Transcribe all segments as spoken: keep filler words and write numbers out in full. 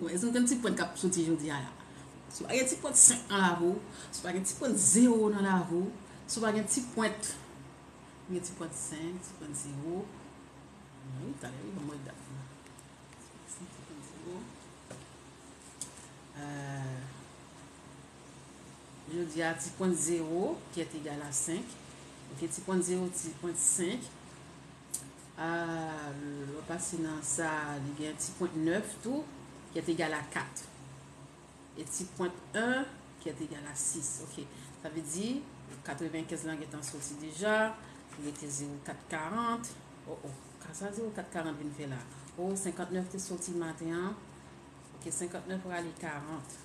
Èske nou gen ti pwent k ap soti jodi a la? Si w pa gen ti pwent senk nan lavi w, si w pa gen ti pwent zewo nan lavi w, si w pa gen ti pwent, gen ti pwent senk, ti pwent zewo. Wi, talè, wi, ban mwen dat la. Ti pwent senk, ti pwent zewo. Euh, Jodi a, ti pwent zewo, qui est égal à cinq. Ok, ti pwent zewo, ti pwent senk. Ah, lè w pase nan sa, li gen ti pwent nèf tou, qui est égal à quatre. E ti pwent en, qui est égal à six. Ok, sa vle di, katrevenkenz lan gentan soti deja, li rete zewo kat karant. Oh, oh, ka sa zewo kat karant vin fè la? Oh, senkantnèf te soti maten an. Ok, senkantnèf rale karant.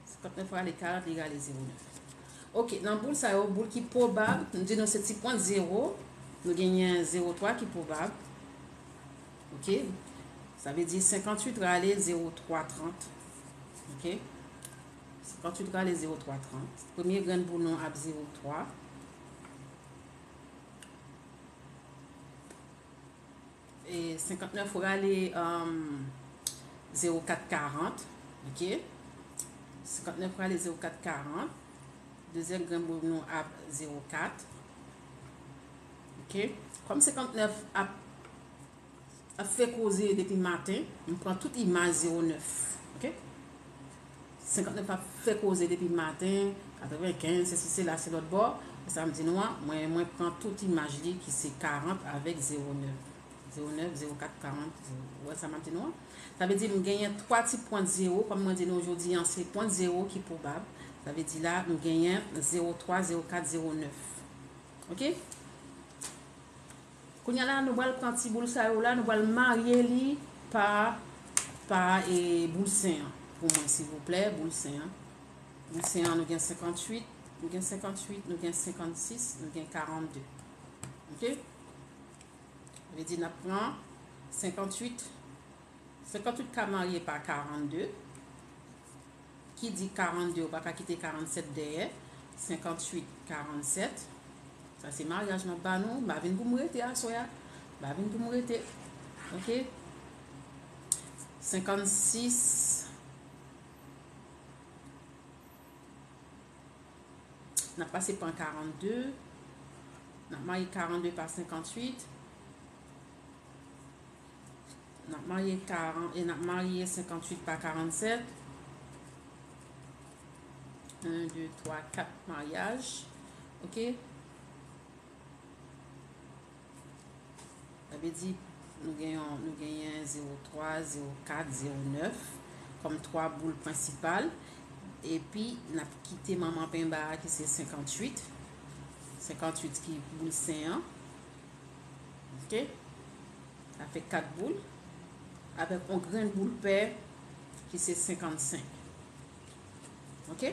Senkantnèf rale karant, li rale zewo nèf. Ok, nan boul sa yo, boul ki pwobab, nou di nou se ti pwent zewo, nou genyen zewo twa ki pwobab. Ok, sa vle di senkantwit rale zewo twa trant. Ok, senkantwit rale zewo twa trant. Premye grenn boul nou ap zewo twa. E senkantnèf rale, um, zewo kat karant. Ok, senkantnèf rale zewo kat karant. Dezyèm grenn boul nou ap zewo kat. Ok, kòm senkantnèf ap, ap fè koze depi maten, m pran tout imaj zewo nèf. Ok, senkantnèf ap fè koze depi maten, katrevenkenz, sesi, sela, se lòt bò. Sa m di nou an, mwen, mwen pran tout imaj li ki se karant avèk zewo nèf. Zewo nèf, zewo kat, karant, zewo. Ou wè sa m ap di nou an? Sa vle di m genyen twa ti pwent zewo, kòm mwen di nou jodi an, se pwent zewo ki pwobab. Sa vle di la, nou genyen zewo twa, zewo kat, zewo nèf. Ok? Kounye a la, nou pral pran ti boul sa yo la, nou pral marye li pa, pa, e, boul sen an. Pou mwen, silvouplè, boul sen an. Boul sen an, nou gen senkantwit, nou gen senkantwit, nou gen senkannsis, nou gen karannde. Ok? Sa vle di n ap pran senkantwit, senkantwit ka marye pa karannde. Ki di karannde, ou pa ka kite karannsèt dèyè. Senkantwit, karannsèt. Sa se maryaj m ap ba nou. M pa vin pou m rete aswè a. M pa vin pou m rete. Ok? Senkannsis. N ap pase pran karannde. N ap marye karannde pa senkantwit. N ap marye karan-, e n ap marye senkantwit pa karannsèt. En, de, twa, kat maryaj. Ok? Sa vle di, nou gen yon, nou genyen zewo twa, zewo kat, zewo nèf kòm twa boul prensipal. Epi, n ap kite manman penba a ki se senkantwit. Senkantwit ki boul sen an. Ok? Sa fè kat boul. Avèk yon grenn boul pè ki se senkannsenk. Ok?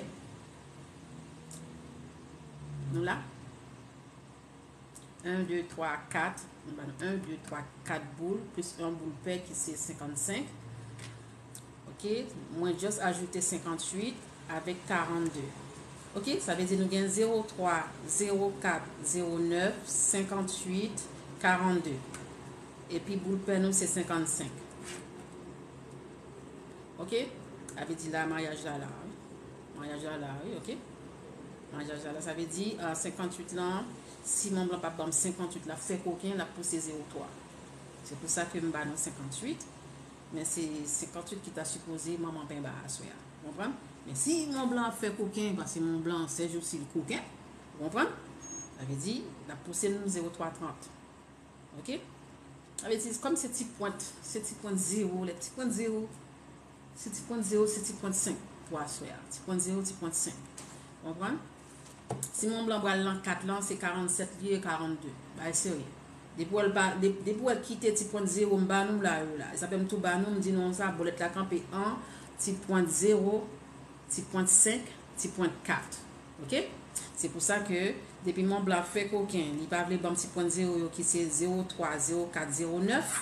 Nou la? En, de, twa, kat. Nou ba nou en, de, twa, kat boul, plis yon boul pè ki se senkannsenk. Ok, mwen just ajoute senkantwit avèk karannde. Ok, sa vle di nou gen zewo twa, zewo kat, zewo nèf, senkantwit, karannde. Epi boul pè nou se senkannsenk. Ok, sa vle di la maryaj la la, wi. Maryaj la la, wi, ok. Maryaj la la, sa vle di, ah, senkantwit lan, si manm lan p ap ban m senkantwit, l ap fè koken, l ap pouse zewo twa. Se pou sa ke m ba nou senkantwit. Men se senkantwit ki ta sipoze manman penba aswè a. Ou konprann? Men si Mont Blanc ap fè koken, paske Mont Blanc, sèjousi, li koken. Ou konprann? Sa vle di, l ap pouse nou zewo twa trant. Ok? Sa vle di, kòm se ti pwent, se ti pwent zewo, lè ti pwent zewo, se ti pwent zewo, se ti pwent senk pou aswè a. Ti pwent zewo, ti pwent senk. Ou konprann? Si Mont Blanc pral nan kat lan, se karannsèt li ye, karannde. Bagay serye. Depi w wè l pa, de-, depi w wè l kite ti pwent zewo m ba nou la yo la. E sa fè m tou ba nou, m di nou sa, bòlèt la kanpe an ti pwent zewo, ti pwent senk, ti pwent kat. Ok? Se pou sa ke depi Mont Blanc ap fè koken, li pa vle ban m ti pwent zewo yo ki se zewo twa, zewo kat, zewo nèf.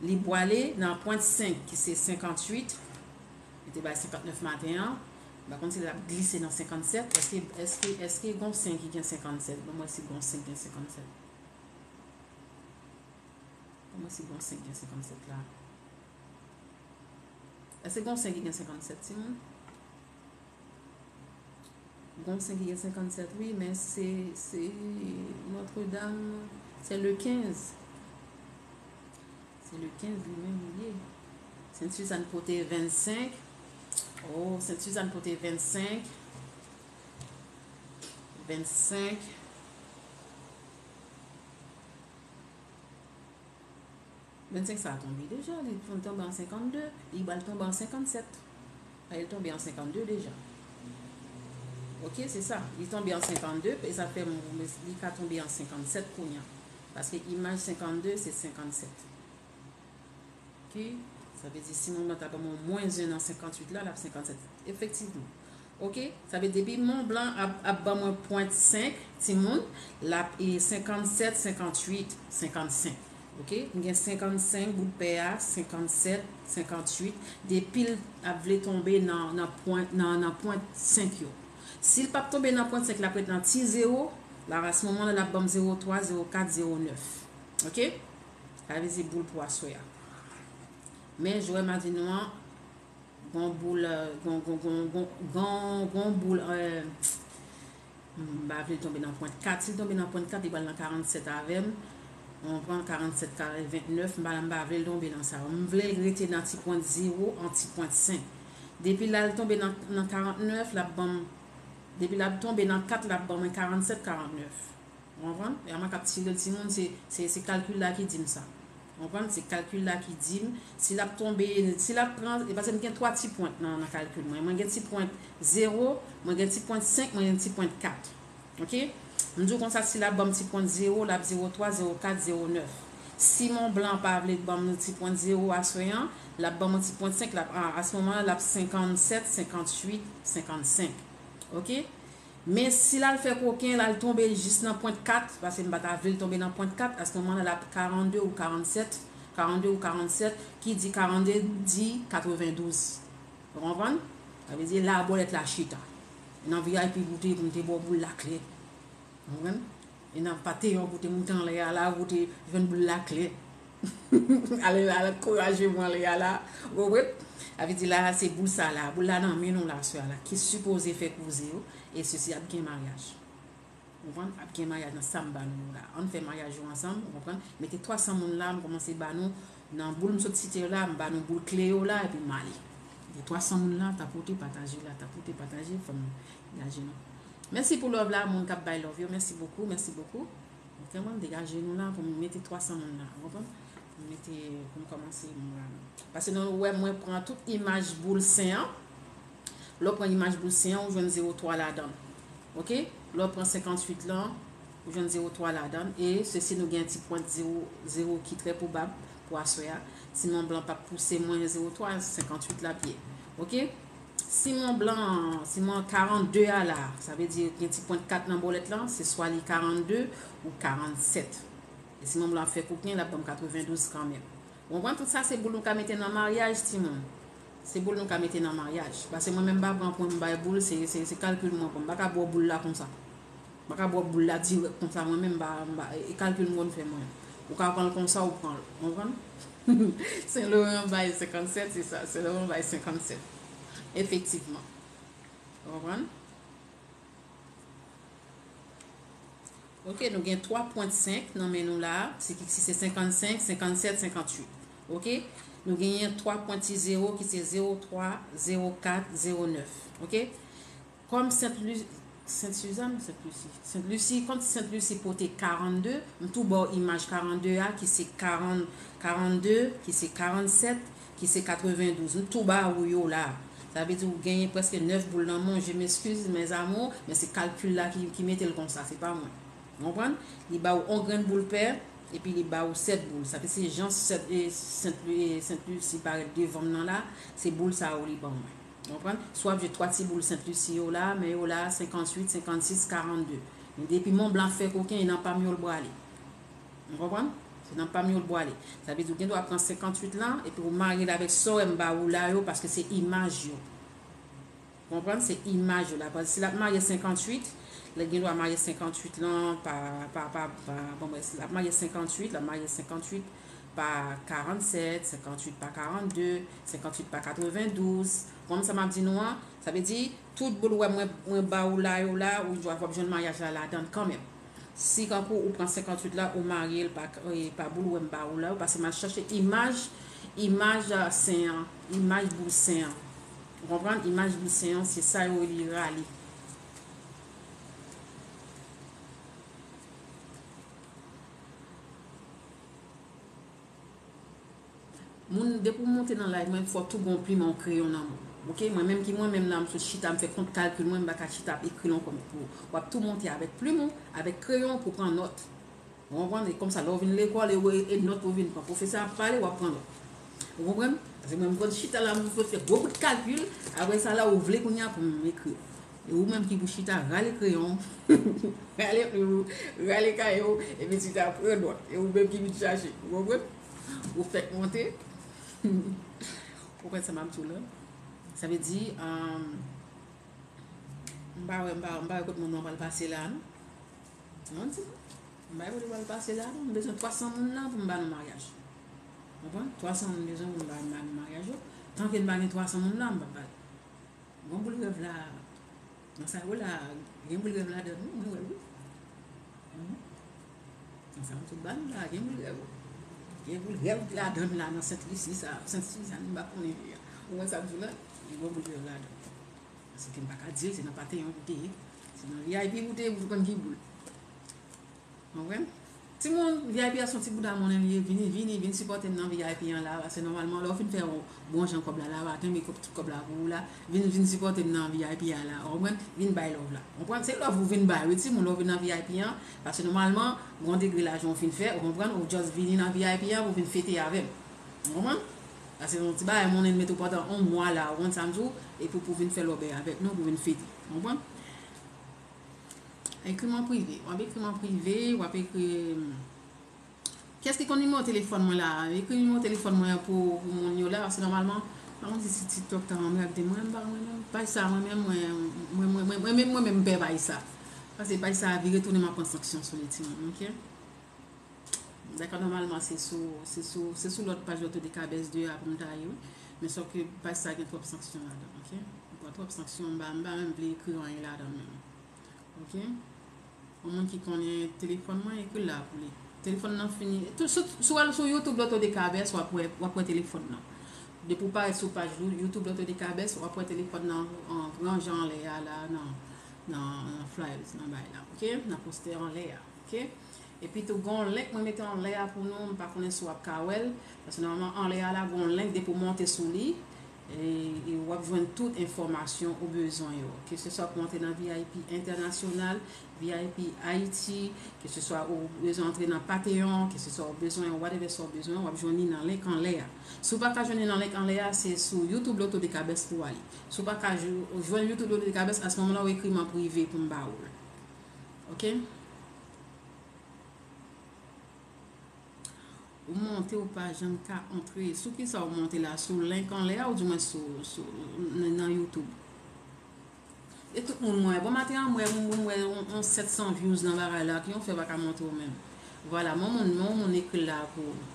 Li pwale nan pwent senk ki se senkantwit. Li te bay senkantnèf maten an. M pa konn si l ap glise nan senkannsèt. Èske, èske, èske gon senk ki gen senkannsèt? Ban m wè si gon senk gen senkannsèt. Ban m wè si gon senk gen senkannsèt la. Èske gon sen ki gen senkannsèt, timoun? Gon sen ki gen senkannsèt, wi, men se, se Notre Dame, se le kenz. Se le kenz li menm li ye. Sent Sizàn pote vennsenk. Oh, Sent Sizàn pote vennsenk. Vennsenk. Vennsenk sa a tonbe deja, li tonbe an senkannde, li pral tonbe an senkannsèt. Li tonbe an senkannde deja. Ok, se sa. Li tonbe an senkannde, e sa fè m, li ka tonbe an senkannsèt kounye a. Paske imaj senkannde, se senkannsèt. Ok? Sa vle di, si Mont Blanc ta ban mwen mwens en nan senkantuit la, l ap senkannsèt. Efektivman. Ok? Sa vle di, depi Mont Blanc ap, ap ban mwen pwent senk, timoun, l ap e senkannsèt, senkantuit, senkannsenk. Ok? M gen senkannsenk bout pè a, senkannsèt, senkantuit. Depi l ap vle tonbe nan, nan pwent, nan, nan pwent senk yo. Si l p ap tonbe nan pwent senk, l ap ret nan ti zewo. La, a se moman la, l ap ban m zewo twa, zewo kat, zewo nèf. Ok? Sa vle di boul pou aswè a. Men, jwè Madinò an, gon boul, euh, gon, gon, gon, gon, gon, gon boul, euh, m pa vle l tonbe nan pwent kat. Si l tonbe nan pwent kat, li pral nan karannsèt avè m. Ou konprann, karannsèt, karannsèt, vennèf, m pa, m pa vle l tonbe nan sa. M vle l rete nan ti pwent zewo, an ti pwent senk. Depi la, l tonbe nan, nan karantnèf, l ap ban m, depi l ap tonbe nan kat, l ap ban mwen karannsèt, karantnèf. Ou konprann? E a mwen k ap tire l, timoun, se, se, se kalkil la ki di m sa. Ou konprann? Se kalkil la ki di m, si l ap tonbe, si l ap pran, e paske m gen twa ti pwent nan, nan kalkil mwen. Mwen gen ti pwent zewo, mwen gen ti pwent senk, mwen gen ti pwent kat. Ok? M di w konsa, si l ap ban m ti pwent zewo, l ap zewo twa, zewo kat, zewo nèf. Si Mont Blanc pa vle ban m ti pwent zewo aswè an, l ap ban mwen ti pwent senk, l ap, a, a se moman la, l ap senkannsèt, senkantuit, senkannsenk. Ok? Men si l al fè koken, l al tonbe jis nan pwent kat, paske m pa ta vle l tonbe nan pwent kat, a se moman la, l ap karannde ou karannsèt, karannde ou karannsèt, ki di karannde di katrevendouz. Ou konprann? Sa vle di la bòlèt la chita. Nan V I P boute pou m te ba w boul la klè. Ou konprann? E nan Patreon pou te moute anlè a la, pou te jwenn boul la klè. Ale, ale ankouraje mwen anlè a la. Ou konprann? Sa vle di la, se boul sa la. Boul la nan men nou la, sè a la. Ki sipoze fè kouze yo. E sesi ap gen maryaj. Ou konprann? Ap gen maryaj nan sa m ba nou yo la. Ann fè maryaj yo ansanm, ou konprann? Mete twa san moun la, m kòmanse ba nou, nan boul m sot site yo la, m ba nou boul kle yo la, epi m ale. Gen twa san moun la, tapote, pataje la, tapote, pataje, fè m degaje nou. Mèsi pou love la, moun k ap bay love yo, mèsi bokou, mèsi bokou. Ok, mwen m degaje nou la, pou m mete twa san moun la, ou konprann? M mete, pou m kòmanse, m ba nou. Paske nou wè, mwen pran tout imaj boul sen an. Lè w pran imaj boul sen an, ou jwenn zewo twa ladan l. Ok? Lè w pran senkantuit lan, ou jwenn zewo twa ladan l. E sesi nou gen ti pwent zewo, zewo ki trè pwobab pou aswè a. Si Mont Blanc p ap pouse mwen zewo twa, senkantuit l ap ye. Ok? Si Mont Blanc, si mwen karannde a la, sa vle di gen ti pwent kat nan bòlèt lan, se swa li karannde ou karannsèt. E si Mont Blanc ap fè koken, l ap ban m katrevendouz kanmenm. Ou konprann? Tout sa se boul nou ka mete nan maryaj, timoun. Se boul nou ka mete nan maryaj. Paske mwen menm m pa pran pwen m bay boul, se, se, se kalkil mwen pran. M pa ka ba w boul la konsa. M pa ka ba w boul la dirèk konsa, mwen menm m pa, m pa, e kalkil m konn fè mwen. Ou ka pran l konsa, ou pran l. Ou konprann? Sen Loran bay senkannsèt, se sa. Sen Loran bay senkannsèt. Efektivman. Ou konprann? Ok, nou gen twa pwent senk nan men nou la, si, si se senkannsenk, senkannsèt, senkantuit. Ok? Nou genyen twa pwent ti zewo ki se zewo twa, zewo kat, zewo nèf. Ok? Kòm Sent Lu-, Sent Sizàn, Sent Lisi. Sent Lisi, kòm Sent Lisi pote karannde, m tou ba w imaj karannde a, ki se karann, karannde, ki se karannsèt, ki se katrevendouz. M tou ba ou yo la. Sa vle di ou genyen prèske nèf boul nan men w. Je m'excuse, mes amours, men se kalkil la ki, ki mete l konsa, se pa mwen. Ou konprann? Li ba ou on grenn boul pè, epi li ba ou sèt boul. Sa vle di se jan sèt, e, Sent Lu-, e, Sent Lisi parèt devan m nan la, se boul sa yo li ban mwen. Ou konprann? Si w ap jwe twa ti boul Sent Lisi yo la, men yo la, senkantuit, senkannsis, karannde. Men depi Mont Blanc fè koken, e nan pa m yo l prale. Ou konprann? Se nan pa m yo l prale. Sa vle di ou gen dwa pran senkantuit lan, epi ou marye l avèk sa w wè m ba ou la yo, paske se imaj yo. Ou konprann? Se imaj yo la. Paske si l ap marye senkantuit, li gen dwa marye senkantuit lan, pa, pa, pa, pa, bon, brèf, si l ap marye senkantuit, l ap marye senkantuit, pa karannsèt, senkantuit pa karannde, senkantuit pa katrevendouz. Konprann sa m ap di nou an? Sa vle di, tout boul ou wè mwen, mwen ba ou la yo la, ou, w ap jwenn maryaj la ladan l kanmenm. Si kankou ou pran senkantuit la, ou marye l pa, e, pa boul ou wè m ba ou la yo, paske m al chache imaj, imaj, a, sen an, imaj boul sen an. Ou konprann? Imaj boul sen an, se sa yo rele rale. Moun, depi w monte nan live mwen, fò tou gon plim, yon kreyon nan men w. Oke? Mwen menm ki mwen menm la, m sot chita, m fè kont kalkil mwen, m pa ka chita ap ekri l ankò, men pou w ap tou monte avèk plim ou, avèk kreyon w pou pran nòt. Ou konprann? E kòmsa, lè w vin lekòl, e, e nòt ou vin pran. Pwofesè ap pale, w ap pran nòt. Ou konprann? Paske mwen, m konn chita la, m sot fè gwo bout kalkil, apre sa la, ou vle kounye a pou m ekri. E ou menm ki pou chita, rale kreyon, rale plim ou, rale kaye w, epi chita pran nòt. E ou menm ki vin chache. Ou konprann? Ou fèk monte. Ou konprann sa m ap di w la? Sa vle di, um, m pa wè, m pa, m pa wè kote moun nan pral pase la, non. Non, ti moun. M pa wè kote pral pase la, non. M bezwen twa san moun nan pou m ba nou maryaj. Ou konprann? Twa san moun bezwen pou m ba, ba nou maryaj yo. Tanke m pa gen twa san moun nan, m p ap ba l. Gon boul rèv la, nan sa yo la, gen boul rèv ladan l, wi, mwen wè l, wi. Mhm. Nan sa m sot ba nou la, gen boul rèv. Gen boul rèv ladan l la, nan Sent Lisi sa, Sent Sizàn, m pa konnen. Ou wè sa m di w la? Gen gon boul rèv ladan l. Paske m pa ka di l, se nan Pateyon pou te ye. Se nan V I P pou te ye, pou konn ki boul. Konprann? Timoun, V I P a se yon ti bouda monnen li ye, vini, vini, vin sipòte m nan V I P an la, paske nòmalman, lè w fin fè yon bon jan kòb la, la, w a kenbe kòb, tout kòb la pou ou la, vin, vin sipòte m nan V I P a la, w konprann? Vin bay love la. W konprann? Se love ou vin bay, wi, timoun, lè w vin nan V I P an, paske nòmalman, gon degre lajan w fin fè, w konprann? Ou just vini nan V I P an pou vin fete avè m. W konprann? Paske se yon ti bagay monnen m mete w pandan yon mwa la, w konn sa m di w, epi pou vin fè lòbèy avèk nou, pou vin fete. W konprann? Ekri m an prive. W ap ekri m an prive, w ap ekri, hmm, kiyès ki konn nimewo telefòn mwen la? Ekri nimewo telefòn mwen an pou, pou moun yo la, paske nòmalman, pa konn si, si TikTok ta anmède mwen, m pa, mwen menm, paj sa, mwen menm, mwen, mwen, mwen, mwen, mwen menm, mwen pè paj sa. Paske paj sa vire tounen, m ap pran sanksyon sou li, timoun, oke? Dakò, nòmalman, se sou, se sou, se sou lòt paj Lòto de Kabès de a pou m ta ye, wi. Men sòf ke paj sa gen twòp sanksyon ladan, oke? M pran twòp sanksyon, m pa, m pa menm vle ekri anyen ladan menm. Oke? Yon moun ki konnen telefòn mwen, ekri l la pou li. Telefòn nan fini. Tou, sou, sou, al sou YouTube Lòto de Kabès, w ap wè, w ap wè telefòn nan. Depi w parèt sou paj You-, YouTube Lòto de Kabès, w ap wè telefòn nan an gran jan anlè a la, nan, nan, nan flyers, nan bay la, oke? Nan postè anlè a, oke? Epi tou, gen yon link mwen mete anlè a pou nou, m pa konnen si w ap ka wè l, paske nòmalman anlè a la, gen yon link depi w monte sou li, e, e w ap jwenn tout enfòmasyon ou bezwen yo. Keseswa pou antre nan V I P entènasyonal, V I P Ayiti, keseswa ou bezwen antre nan Patreon, keseswa ou bezwen whatever sa w bezwen, w ap jwenn li nan link anlè a. Si w pa ka jwenn li nan link anlè a, se sou YouTube Lòto de Kabès pou w ale. Si w pa ka jw-, jwenn YouTube Lòto de Kabès, a se moman la w ekri m an prive pou m ba ou l. Oke? Ou monte, ou pa janm ka antre. Sou kisa ou monte la? Sou link anlè a, oudimwen sou, sou, nan, nan YouTube? E tout moun mwen, bon maten an, mwen, mwen, mwen, yon, yon sèt san views nan bagay la, ki yon fè pa ka montre w menm? Vwala, men yon moun, men yon moun ekri l la pou ou.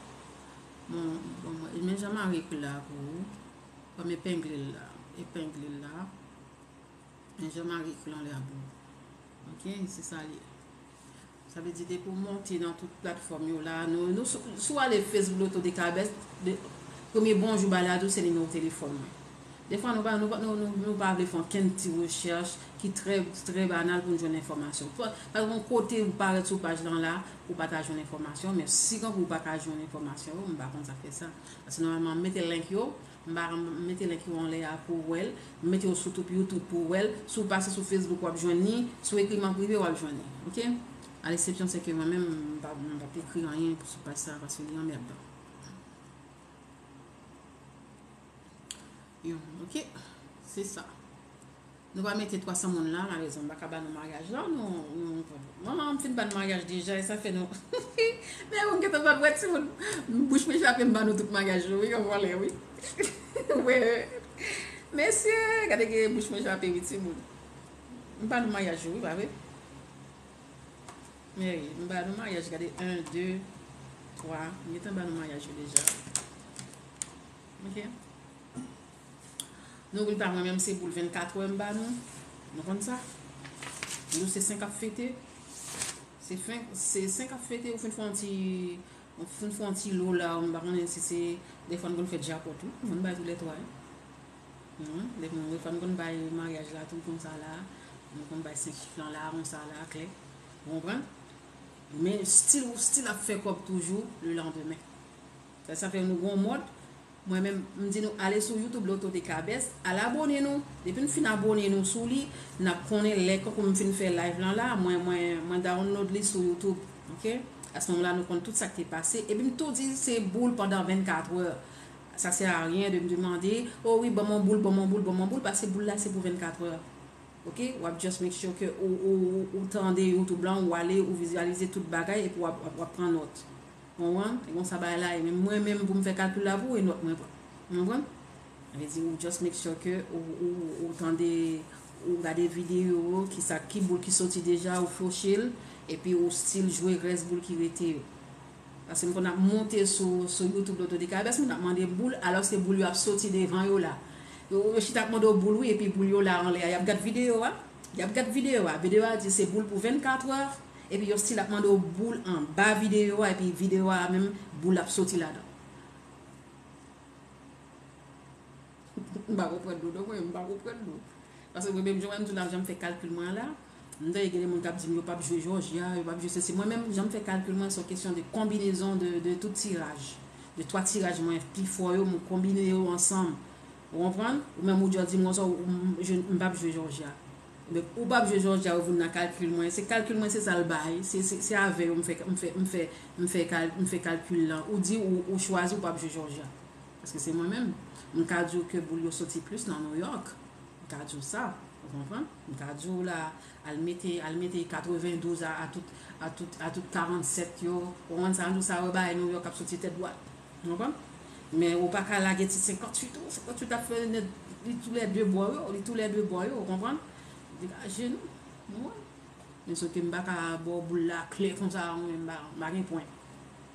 Bon, bon, mwen, men Jean Marie ekri l la pou ou. Ban m epengle l la, epengle l la. Men Jean Marie ekri l anlè a pou ou. Oke, se sa l ye. Sa vle di depi w monte nan tout platfòm yo la, nou, nou, si, si w ale Facebook Lòto de Kabès, de, premye bonjou bagay la di w se nimewo telefòn mwen. Defwa nou pa, nou, pa- nou, nou, nou pa vle fè ankenn ti rechèch ki trè, trè banal pou n jwenn enfòmasyon. Pa, pa gen yon kote ou parèt sou paj lan la, ou pa ta jwenn enfòmasyon, men si kankou ou pa ka jwenn enfòmasyon yo, m pa konn sa k fè sa. Paske nòmalman, m mete link yo, m pa, m mete link yo anlè a pou w wè l, m mete yo sou tout YouTube pou w wè l, si w pase sou Facebook w ap jwenn li, si w ekri m an prive w ap jwenn li, oke? A lesepsyon se ke mwen menm, m pa, m p ap ekri anyen sou paj sa, paske li anmèdan. Yon, oke? Se sa. Nou pa mete twa san moun la, malezman, m pa ka ba nou maryaj la, nou, nou, non, non, m fin ba nou maryaj deja, e sa fè nou, men moun gentan pa wè timoun, bouch mwen chape, m ba nou tout maryaj yo, wi, yon vòlè, wi. Wè, mesye, gade gen bouch mwen chape, wi, timoun. M ba nou maryaj yo, wi, pa vre? Men wi, m ba nou maryaj, gade, en, de, Twa, m gentan ba nou maryaj yo deja. Ok. Nou, boul pa mwen menm, se boul vennkat è m ba nou. Nou konn sa? Nou, se senk ap fete. Se fen, se senk ap fete, ou fin fè yon ti, ou fin fè yon ti lo la, m pa konnen si se, defwa n konn fè djakòt tou. M konn bay tou lè twa, wi. Mhm. Defwa n konn bay maryaj la tou konsa la. Nou konn bay senk lan la, konsa la, klè. Ou konprann? Men still, ou still ap fè kòb toujou le lendemain. Sa, sa fè nou gon mòd. Mwen menm, m di nou, ale sou YouTube Loto de Kabès, al abone nou. Depi n fin abone nou sou li, n ap konnen lè kankou m fin fè live lan la, mwen, mwen, mwen download li sou YouTube, ok? A se moman la, nou konn tout sa k te pase. Epi m tou di, se boul pandan vennkat è. Ça sert à rien de me demander, oh wi, ban mwen boul, ban mwen boul, ban mwen boul, paske boul la, se pou vennkat è. Ok? W ap just make sure ke ou, ou, ou, ou tande YouTube lan, ou ale, ou vizyalize tout bagay, epi w ap, w ap, w ap pran nòt. Ou konprann? E konsa bagay la ye. Men mwen menm, pou m fè kalkil la pou ou, e nòt mwen pran. Ou konprann? Sa vle di, ou just make sure ke ou, ou, ou tande, ou gade videyo, ki sa, ki boul ki soti deja, ou fwoche l, epi ou still jwe rès boul ki rete yo. Paske m konn ap monte sou, sou YouTube Loto de Kabès, moun ap mande boul, alòske boul yo ap soti devan yo la. Yo, yo chita ap mande w boul, wi, epi boul yo la anlè a. Y ap gad videyo a. Y ap gad videyo a. Videyo a di se boul pou vennkat è, epi yo still ap mande w boul anba videyo a, epi videyo a menm, boul ap soti ladan. M pa konprann nou, non, mwen, m pa konprann nou. Paske mwen menm, jan mwen di w la, jan m fè kalkil mwen an la, m tande gen de moun k ap di m yo p ap jwe Jòjya, yo p ap jwe sesi. Mwen menm, jan m fè kalkil mwen, se yon kesyon de konbinezon de, de tout tiraj. De twa tiraj mwen pi fò yo, m konbine yo ansanm. Ou konprann? Ou menm ou di, di m konsa, ou, m, je, m p ap jwe Jòjya. Men ou p ap jwe Jòjya, ou vin nan kalkil mwen. Se kalkil mwen, se sa l bay. Se, se, se avè yo m fè, m fè, m fè, m fè kal-, m fè kalkil lan. Ou di ou, ou chwazi ou p ap jwe Jòjya. Paske se mwen menm. M ka di w ke boul yo soti plis nan New York. M ka di w sa. Ou konprann? M ka di w la, al mete, al mete katrevendouz a, a tout, a tout, a tout karannsèt yo. Ou konprann sa? M di w sa, wè bagay New York ap soti tèt dwat. Ou konprann? Men ou pa ka lage ti senkantuit ou. Senkantuit ap fè nèt, li tou lè de bò yo, li tou lè de bò yo, ou konprann? Degaje nou. Ou konprann? Men soke m pa ka ba w boul la klè konsa, mwen, m pa, m pa gen pwen.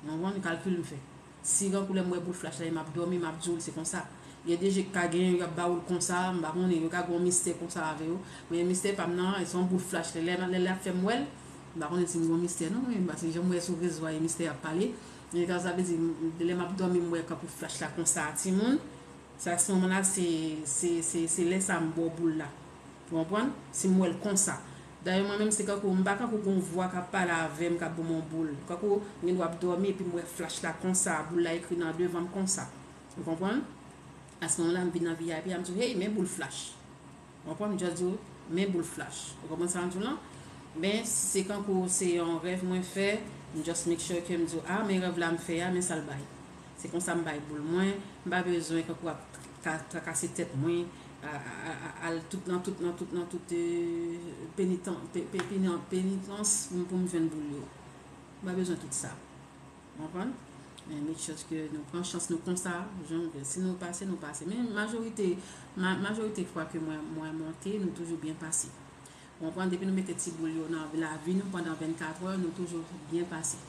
Ou konprann? Kalkil m fè. Si gen koulè m wè boul flach la, e m ap dòmi, m ap di w l se konsa. Gen de je k ka gen, y ap ba ou l konsa, m pa konnen, yo ka gen yon mistè konsa avè yo. Men mistè pa m nan, se yon boul flach, lè, lè, lè, lè l ap fè m wè l, m pa konnen si m gen yon mistè non, men, paske jan m wè sou rezo a, e mistè y ap pale. Men sa vle di, lè m ap dòmi, m wè kankou flach la konsa, timoun. Sa, se moman la, se, se, se, se lè sa m ba w boul la. Ou konprann? Si m wè l konsa. Dayè, mwen menm, se kankou, m pa kankou gon vwa k ap pale avè m, k ap ban m yon boul. Kankou, m gen dwa ap dòmi, epi m wè flach la konsa, boul la ekri nan devan m konsa. Ou konprann? A se moman la, m vin nan V I P a, m di w, hey, men boul flach. Ou konprann? M just di w, men boul flach. Ou konprann sa m di w lan? Men, si se kankou se yon rèv mwen fè, m just make sure ke m di w, ah, men rèv la m fè a, men sa l bay. Se konsa m bay boul mwen, m pa bezwen kankou ap ka trakase tèt mwen, a, a, a, a, al tout nan tout, nan tout, nan tout, euh, penitan-, pe-, pe-, peni-, penitans pou m, pou m jwenn boul yo. M pa bezwen tout sa. Ou konprann? Men make sure ke nou pran chans nou konsa, jan, si nou pase, nou pase. Men majorite, ma-, majorite fwa ke mwen, mwen monte, nou toujou byen pase. Ou konprann? Depi nou mete ti boul yo nan lavi nou pandan vennkat è, nou toujou byen pase.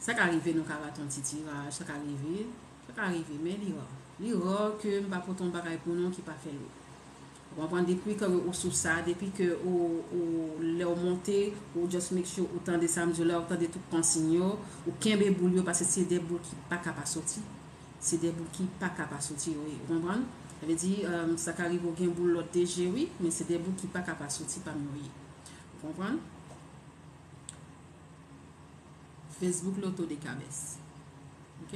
Sa ka rive nou ka rate yon ti tiraj, sa ka rive, sa ka rive, men li ra. Li ra ke m pa pote yon bagay pou nou ki pa fè lou. Ou konprann? Depi ke ou sou sa, depi ke ou, ou, lè w monte, ou just make sure ou tande sa m di w la, ou tande tout konsiy yo, ou kenbe boul yo, paske se de boul ki pa ka pa soti. Se de boul ki pa ka pa soti yo ye. Ou konprann? Sa vle di, euh, sa ka rive w gen boul lòt de je, wi, men se de boul ki pa ka pa soti pami yo ye. Ou konprann? Facebook Loto de Kabès. Ok?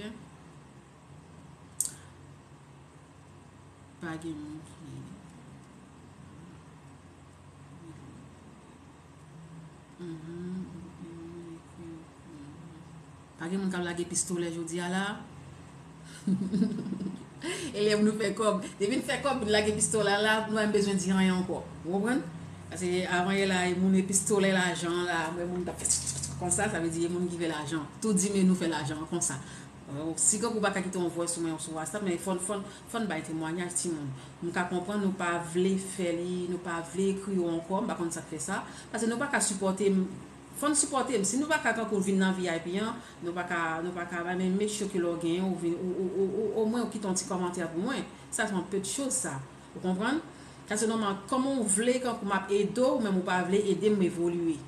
Pa gen moun ki Mhm. Pa gen moun k ap lage pistolè jodi a la. E lè nou fè kòb. Depi n fè kòb, n lage pistolè la, nou pa menm bezwen di anyen ankò. Ou konprann? Paske avan yè la, e moun e pistolè lajan la, mwen moun t ap fè konsa, sa vle di e moun ki fè lajan. Tou di men nou fè lajan konsa. Si kankou w pa ka kite yon voice ou mwen sou WhatsApp, men fò n, fò n, fò n bay temwayaj, timoun. M ka konprann nou pa vle fè li, nou pa vle ekri yo ankò, m pa konn sa k fè sa. Paske nou pa ka sipòte m, Fò n sipòte m. Si nou pa ka kankou vin nan V I P an, nou pa ka, nou pa ka, men make sure ke lè w genyen, ou vin, ou, ou, ou, ou, omwen ou kite yon ti kòmantè pou mwen. Sa se yon pèt choz sa. Ou konprann? Sa se nòmal. Kòman ou vle kankou m ap ede w, men ou pa vle ede m evolye.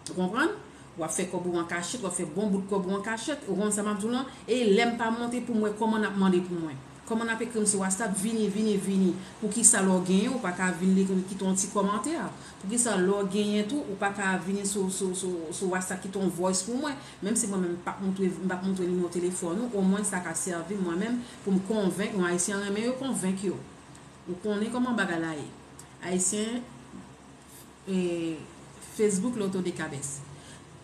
Ou konprann? W ap fè kòb ou an kachèt, w ap fè bon bout kòb ou an kachèt. Ou konn sa m ap di w lan? E lè m pa monte pou mwen, kòman n ap mande pou mwen? Kòman n ap ekri m sou WhatsApp? Vini, vini, vini. Poukisa lè w genyen, ou pa ka vin li, kite yon ti kòmantè? Poukisa lè w genyen tou, ou pa ka vini sou, sou, sou, sou WhatsApp, kite yon voice pou mwen? Menm si mwen menm m p ap montre, m p ap montre nimewo telefòn ou, omwen sa ka sèvi mwen menm pou m konvenk, yon Ayisyen renmen yo konvenk yo. Ou konnen kòman bagay la ye. Ayisyen, e, Facebook loto de kabès.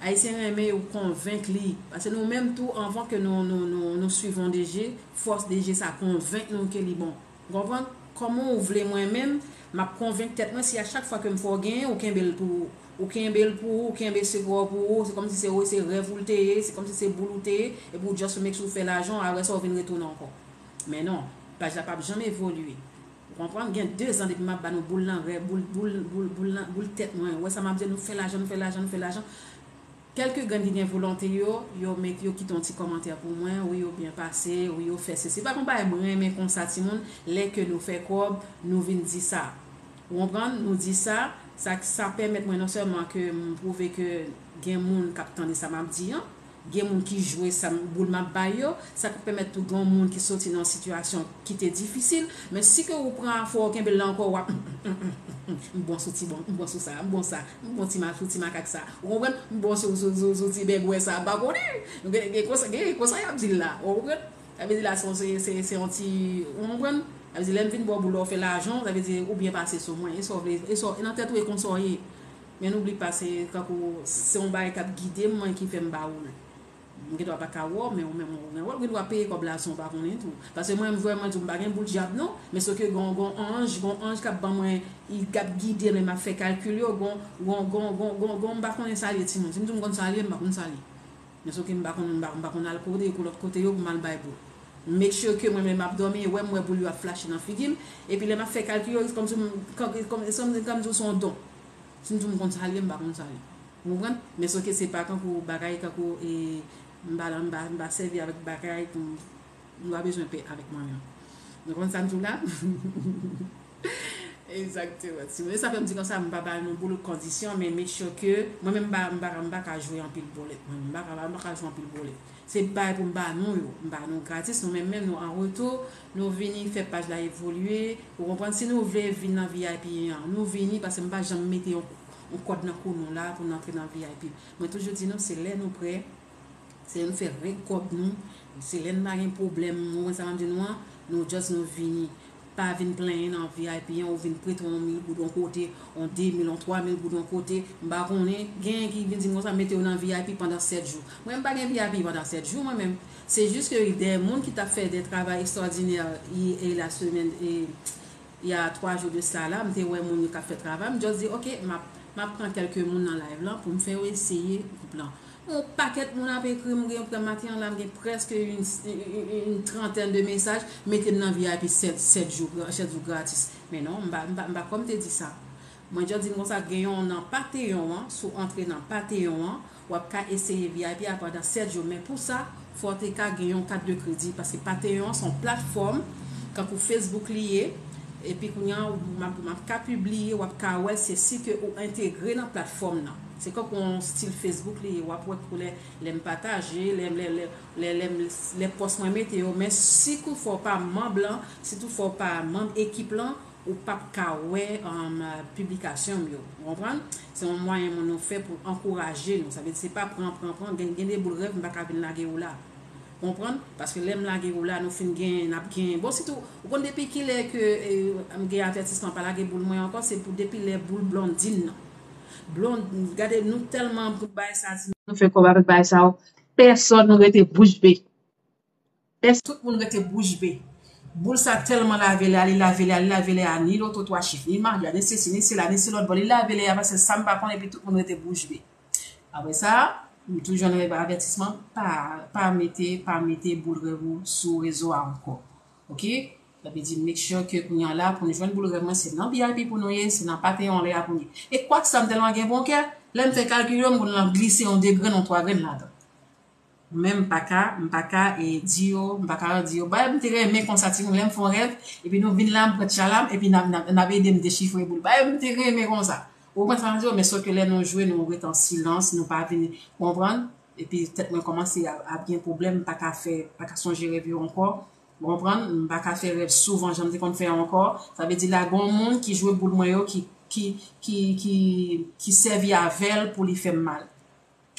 Ayisyen renmen yo konvenk li. Paske nou menm tou, anvan ke nou, nou, nou, nou swiv yon D J, fòs D J sa konvenk nou ke li bon. Ou konprann? Kòman ou vle mwen menm, m ap konvenk tèt mwen si a chak fwa ke m fè w genyen, ou kenbe l pou ou. Ou kenbe l pou ou, ou kenbe sekrè w pou ou, se kòmsi se, se rèv ou l te ye, se kòmsi se boul ou te ye, epi ou just make sure ou fè lajan, apre sa ou vin retounen ankò. Men non, paj la p ap janm evolye. Ou konprann? Gen dezan depi m ap ba nou boul nan rè, boul, boul, boul, boul nan, boul tèt mwen. Ou wè sa m ap di, nou fè lajan, nou fè lajan, nou fè lajan. Kèlke grenn ki gen volonte yo, yo met, yo kite yon ti kòmantè pou mwen, wi, yo byen pase, wi, yo fè sesi. Pa gon bagay mwen renmen konsa, timoun, lè ke nou fè kòb, nou vin di sa. Ou konprann? Nou di sa, sa, sa pèmèt mwen non sèlman ke m pwouve ke gen moun k ap tande sa m ap di an, gen moun ki jwe sa m, boul m ap bay yo, sa k ap pèmèt tou gen yon moun ki soti nan yon sitiyasyon ki te difisil, men si ke ou pran afè w kenbe l la ankò, w ap, m bon sou ti bon, m bon sou sa, m bon sa, m bon ti ma-, sou ti makak sa. Ou konprann? M bon sou, sou, sou, sou ti bègwè sa, m pa konnen. Gen, gen konsa, gen konsa y ap di l la. Ou konprann? Sa vle di la, se, se, se, se yon ti, ou konprann? Sa vle di, lè m vin ba w boul la, w fè lajan, sa vle di, ou byen pase sou mwen. E sa w vle, e sa, e nan tèt ou, e konsa w ye. Men oubli pa, se kankou, se yon bagay k ap gide m, mwen ki fè m ba ou l. M gen dwa pa ka wè w, men ou menm ou gen wè l. Ou gen dwa peye kòb la san w pa konnen tou. Paske mwen, m vrèman di w, m pa gen boul dyab non. Men se ke gon, gon anj, gon anj k ap ban mwen, i, k ap gide m lè m ap fè kalkil yo. Gon, gon, gon, gon, gon, gon, m pa konnen sa l ye, timoun. Si m di w m konn sa l ye, m pa konn sa l ye. Men se ke m pa konn, m pa, m pa konn al kote, lòt kote yo pou m al bay boul. M make sure ke mwen menm m ap dòmi, e wè m wè boul yo ap flache nan figi m. Epi lè m ap fè kalkil yo, kòmsi m, kòm, kòm, kòm, kòm di w se yon don. Si m di w m konn sa l ye, m pa konn sa l ye. Ou konprann? Men se ke se pa kankou bagay, kankou, e, m pa, m pa, m pa sèvi avèk bagay pou m, m pa bezwen pè avèk mwen menm. Nou konn sa m di w la? Egzakteman. Si, men sa fè m di konsa, m pa ba nou boul kondisyon, men make sure ke mwen menm m pa, m pa, m pa ka jwe anpil bolèt. Mwen menm m pa ka, m pa ka jwe anpil bolèt. Se bay pou m ba nou yo. M ba nou gratis, nou menm menm nou an retou, nou vini fè paj la evolye. Ou konprann? Si nou vle vin nan V I P an, nou vini, paske m pa janm mete yon, yon kòd nan kou nou la pou n antre nan V I P. Mwen toujou di nou, se lè nou prè, se lè nou fè règ kòb nou, se lè n pa gen pwoblèm, ou konprann sa m ap di nou an, nou just nou vini. Pa vin plenyen nan V I P an, ou vin prete yon mil goud yon kote, yon de mil, yon twa mil goud yon kote. M pa konnen, genyen ki vin di m konsa, mete yo nan V I P pandan sèt jou. Mwen, m pa gen V I P pandan sèt jou, mwen menm. Se jis ke de moun ki t ap fè de travay ekstwòdinè, e, e la semèn, e, y a twa jou de sa la, m te wè moun yo k ap fè travay, m just di, oke, m ap, m ap pran kèlke moun nan live lan pou m fè yo eseye gwoup lan. Yon pakèt moun ap ekri m, gen, maten an la, m gen prèske yon, yon, yon, yon trantèn de mesaj, mete m nan V I P sèt, sèt jou, sèt jou gratis. Men non, m pa, m pa, m pa kòm te di sa. Mwen just di m konsa, gen yon nan Patreon an, si w antre nan Patreon an, w ap ka eseye V I P a pandan sèt jou. Men pou sa, fò w te ka gen yon kat de kredi, paske Patreon se yon platfòm, kankou Facebook li ye, epi kounye a, m ap, m ap ka pibliye, w ap ka wè, se si ke ou entegre nan platfòm nan. Se kankou yon stil Facebook li ye, w ap wè kou lè, lè m pataje, lè, lè, lè, lè, lè, lè pòs mwen mete yo, men si toutfwa w pa manm lan, si toutfwa w pa manm ekip lan, ou p ap ka wè, um, piblikasyon m yo. Ou konprann? Se yon mwayen moun nou fè pou ankouraje nou. Sa vle di, se pa pran, pran, pran, gen, gen de boul rèv, m pa ka vin lage ou la. Ou konprann? Paske lè m lage ou la, nou fin gen, n ap gen. Bon, sitou, ou konn depi kilè ke, eh, m gen avètisman pa lage boul mwen ankò, se pou depi lè boul Blondine nan. Blond, gade, nou tèlman pou bay sa, si nou fè kòb avèk bay sa yo, pèsòn nou rete bouch be. Pès-, tout moun rete bouch be. Boul sa tèlman lave lè a, li lave lè a, li lave lè a, ni loto twa chif, ni marya, ni sesi, ni sela, ni si lòt bò, li lave lè a, paske sa m pa konnen, epi tout moun rete bouch be. Apre sa, m toujou ann avètisman, pa, pa mete, pa mete boul rèv ou sou rezo a ankò. Oke? Sa vle di, make sure ke kounye a la, pou nou jwenn boul rèv mwen, se nan V I P pou nou ye, se nan Patreon lè a pou nou ye. E kwak sa, m tèlman gen bon kè, Lè m fè kalkil yo, m konn al glise yon de grenn, yon twa grenn ladan. Men m pa ka, m pa ka e, di yo, m pa ka di yo, bay m te renmen konsa timoun, lè m fè yon rèv, epi nou vin la, m pran tchala m, epi n ap, n ap, n ap ede m dechifre boul. Bay m te renmen konsa. Ou konprann sa m di w? Men sòf ke lè nou jwe, nou ret an silans, nou pa vin konprann, epi tèt mwen kòmanse ap, ap gen pwoblèm, m pa ka fè, pa ka sonje rèv yo ankò. Ou konprann? M pa ka fè rèv souvan jan m te konn fè ankò. Sa vle di la, gen yon moun ki jwe boul mwen yo, ki, ki, ki, ki, ki sèvi avè l pou li fè m mal.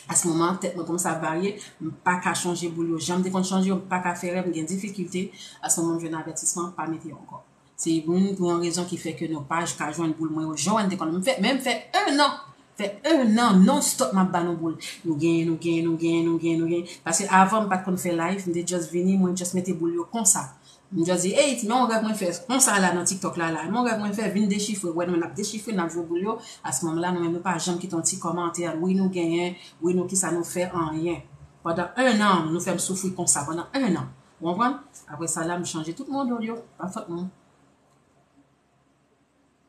Asmoman, tèt mwen kòmanse ap varye, m pa ka chanje boul yo jan m te konn chanje yo, m pa ka fè rèv, m gen difikilte. Asmoman, m jwenn avètisman, pa mete yo ankò. Se youn pou yon rezon ki fè ke nou pa ka jwenn boul mwen yo jan w te konn. M fè, men m fè ennan, fè ennan non stop m ap ba nou boul. Nou genyen, nou genyen, nou genyen, nou genyen, nou genyen. Paske avan, m pa t konn fè live, m te just vini, mwen just mete boul yo konsa. M just di, ey, men yon rèv mwen fè konsa la nan TikTok la, la. Men yon rèv mwen fè, vin dechifre. Wè, nou menm n ap dechifre, n ap jwe boul yo. Asmoman la, nou menm nou pa janm kite yon ti kòmantè, wi nou genyen, wi nou kisa nou fè, anyen. Pandan ennan, nou fè m soufri konsa, pandan ennan. Ou konprann? Apre sa la, m chanje tout modèl yo. Pa fòt mwen.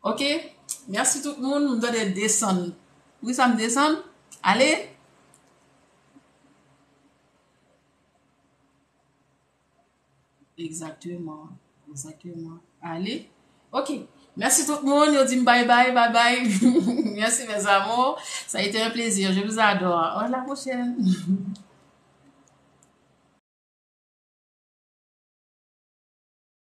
Ok? Mèsi tout moun, m tande desann. Wi, sa m desann? Ale? Exactement. Exactement. Ale. Ok. Mèsi tout moun. Yo di m bye bye, bye bye. Merci mes amours. Ça a été un plaisir. Je vous adore. À la prochaine.